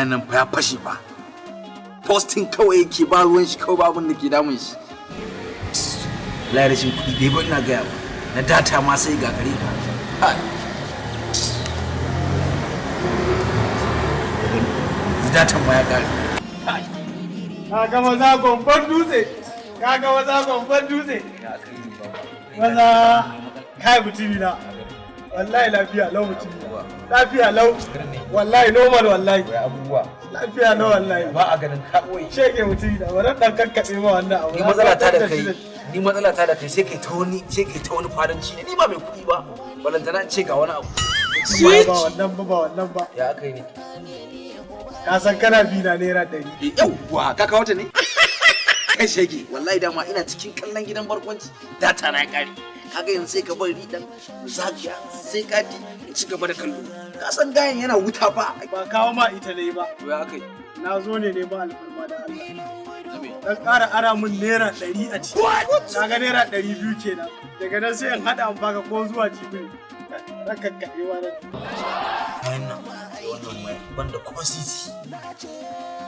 Gayan nan fa ya fashe fa. Posting kawai yake, ba ruwan shi kawai, ba abin da ke damun shi. Wallahi rashin kuɗi bai ba, ina gaya ba. Na data ma sai ga gare ka. Hai. Na datan ma ya kare. Ka ga maza gomban dutse, ka ga maza gomban dutse. Maza, kai mutumi na. Wallahi lafiya lau, mutumi. Lafiya lau. Wallahi normal wallahi. Abubuwa. Lafiya lau wallahi. Ba a ganin ka ɓoye. Shege mutumi na, bari dan kakkaɓe ma wannan abu. Ni matsala ta da kai, ni matsala ta da kai, sai kai ta wani fadanci ne. Ni ba mai kuɗi ba. Balantana in ce ga wani abu. Ba wannan ba, ba wannan ba. Ya aka yi ne? Ka san kana bi na ₦100. Yauwa, ka kawo ta ne? Kai shege, wallahi dama ina cikin kallon Gidan Barkwanci, data na ya kare. Kaga yanzu sai ka bari dan zagaya sai kati in ci gaba da kallo. Ka san gayan yana wuta fa. Ba kawo ma ita ne ba. To, ya aka yi? Na zo ne neman alfarma da Allah. Dan ƙara ara min ₦100 a ciki. Ka ga ₦200 kenan. Daga nan sai in haɗa an baka ko zuwa jibi. Dan kakkaɓe wa nan. Bayan nan da wannan waya banda ko sisi.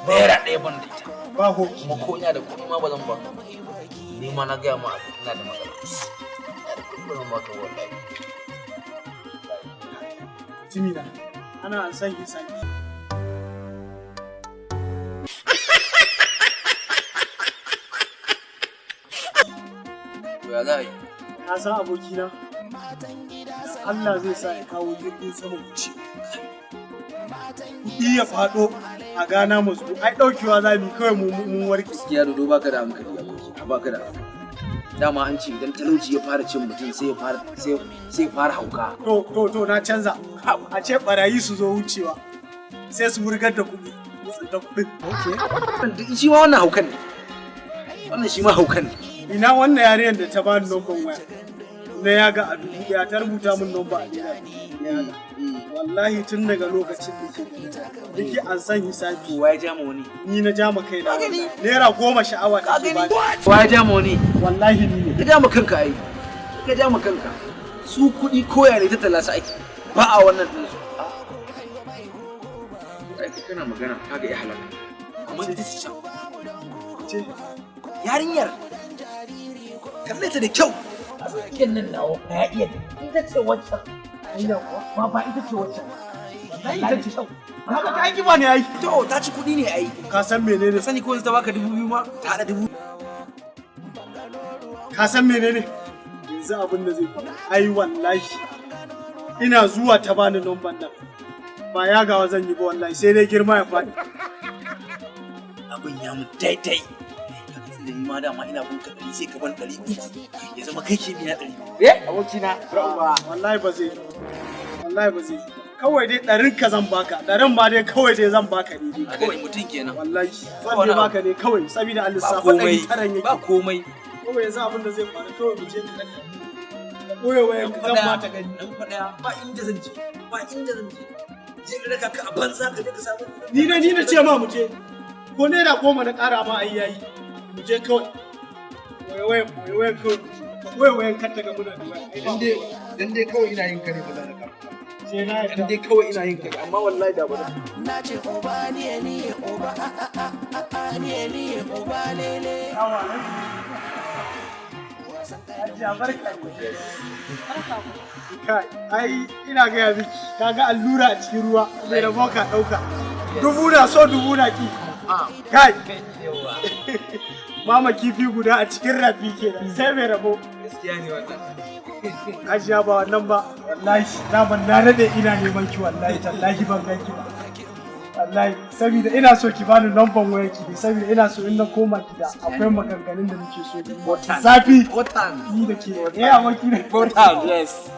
₦1 banda ita. Ba ho. Kuma ko ina da kuɗi ma ba zan baka. Ni ma na gaya ma ina da matsala. Ina da kuɗi ba zan baka wallahi. Mutumi na. Ana an san hisabi. To, ya za a yi? Ka san abokina? Allah zai sa ya kawo jirgin sama wuce. Kuɗi ya faɗo a gana mu su. Ai ɗaukewa za mu yi kawai mu mun warke. Gaskiya dodo, baka da hankali aboki, ka baka da hankali. Dama an ce idan talauci ya fara cin mutum sai ya fara hauka. To, na canza. A ce barayi su zo wucewa. Sai su wurgar da kuɗi. Mu tsinta kuɗin. Duk shi ma wannan haukan ne, wannan shi ma haukan ne. Ina wannan yarinyar da ta bani numban waya. Na yaga a 1000 ta rubuta min numba a ₦1000. Wallahi tun daga lokacin da ke ganin dake an san hisabi. Wa ya ja ma wani? Ni na ja ma kaina wallahi. ₦10 sha'awa take bani. Wa ya ja ma wani? Wallahi ni ne. Ka ja ma kanka ai, ka ja ma kanka. Su kuɗi koya ne tattala su ake, ba a wannan ɗin su. Ai kai kana magana kaga ya halaka, amma ita ce can. Ce. Yarinyar, kalle ta da kyau. Kin nan nawa ya iya, ita ce waccan. Hanya kuwa. Ba ba ita ce waccan. Wallahi ita ce. Haka ta aiki ba ne ai. To, ta ci kuɗi ne ai. Ka san menene? Sani ko yanzu ta baka 2000 ma ta haɗa dubu. Ka san menene? Yanzu abin da zai faru. Ai wallahi ina zuwa ta bani numban nan. Ba yagawa zan yi ba wallahi, sai dai girma ya faɗi. Abin ya mun daidai. Kaga tunda ni ma dama ina bin ka 100, sai ka ban 300, ya zama kai ke biya 100. Eh, abokina. Wallahi ba zai yi. Wallahi ba zai yi. Kawai dai ɗarin ka zan baka. Ɗarin ma dai kawai dai zan baka ne dai. A gani mutum kenan. Wallahi zan dai baka ne kawai saboda a Ba lissafa komai. 900 yake. Ba komai. Kawai yanzu abin da zai faru, kawai mu je ka raka. Ka ɓoye wayan ka, zan ma ta gani. Dan faɗa, ba inda zan je, ba inda zan je. Je ka raka ka a banza, ka je ka samu. Ni na ce ma mu je. Ko ₦10 na ƙara ma ai yayi. Mu je kawai. Ɓoye wayan, ɓoye wayan kawai. Ka ɓoye wayan kar ta ga muna da waya. Ai ba Dan dai kawai ina yin kare ba za ka. Sai na Dan yarda. dai kawai ina yin kare, amma wallahi da ba. Na ce uba ne ni uba a a a a ne ni uba lele. Hajiya, barka. Kai, ai ina gaya miki, kaga allura a cikin ruwa, mai rabo ka ɗauka. Dubu na so, dubu na ki. Kai, mama kifi guda a cikin rafi kenan, sai mai rabo. Gaskiya ne wannan. Hajiya, ba wannan ba, wallahi, daman na daɗe ina neman ki, wallahi, tallahi ban ganki ba. Wallahi, saboda ina so ki bani lambar wayar ki ne, saboda ina so in na koma gida akwai maganganun da muke so. Zafi. Important. Ni da ke. Eh, aboki ne. Important, yes.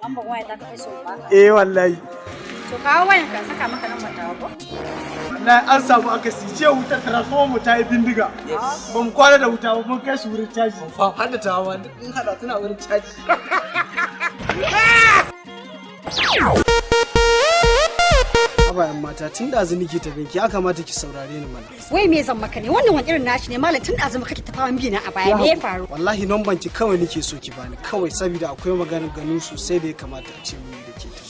Lambar waya ta kai so ba. Eh, wallahi. To, kawo wayan ka saka maka lambar tawa ko? Wallahi an samu akasi jiya, wutar transformer ta yi bindiga. Ba mu kwana da wuta ba, mun kai su wurin caji. Fa har da tawa duk in hada tana wurin caji. Haba yan mata, tun da nake ta ganki, ya kamata ki saurare ni mana. Wai me zan maka ne? Wannan wani irin nashi ne malam, tun ɗazu kake ta faman bi na a baya, me ya faru? Wallahi numban ki kawai nake so ki bani kawai, saboda akwai maganar ganu sosai da ya kamata a ce mun yi da ke ta.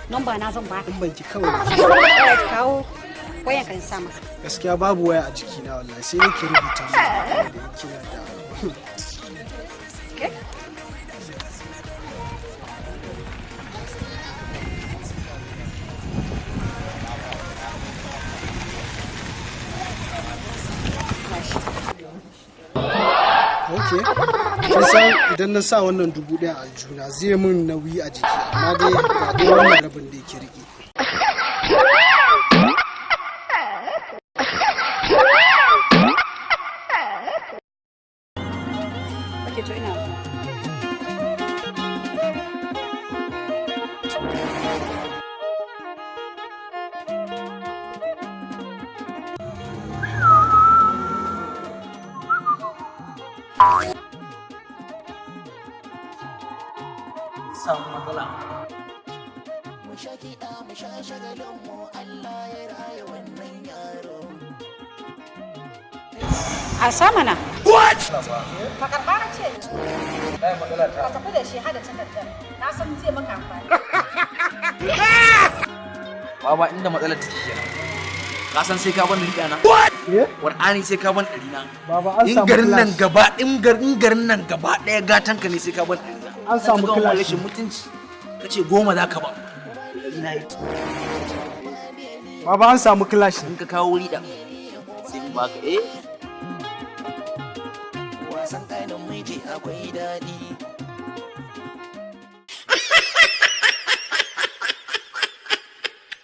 Numba na zan ba. Numban ki kawai. Kawo. Wayan kan sa maka. Gaskiya babu waya a jikina wallahi, sai nake rubuta min da kina da. Okay? Okay. Kin san idan na sa wannan 1000 a aljuna zai mun nauyi a jiki, amma dai ga dai wannan rabin da yake rike. Okay, to ina zuwa. Samu matsala. Mu sha kiɗa mu sha shagalin mu, Allah ya raya wannan yaro. A sama na. What? Ka karɓa na ce. Ka tafi da shi hada takardar. Na san zai maka amfani. Baba, inda matsalar take kenan. Ka san sai ka ban riƙa na? Eh? Qur'ani sai ka ban ɗari na. Baba, an In samu garin nan clash. gaba in garin nan gaba ɗaya gatan ka ne, sai ka ban ɗari na. An samu Ka gama clash. rashin mutunci. Ka ce 10 za ka ba. Ɗari na yi. Baba, an samu clash. In ka kawo riɗa sai in baka eh. Wasan kanin miji akwai daɗi.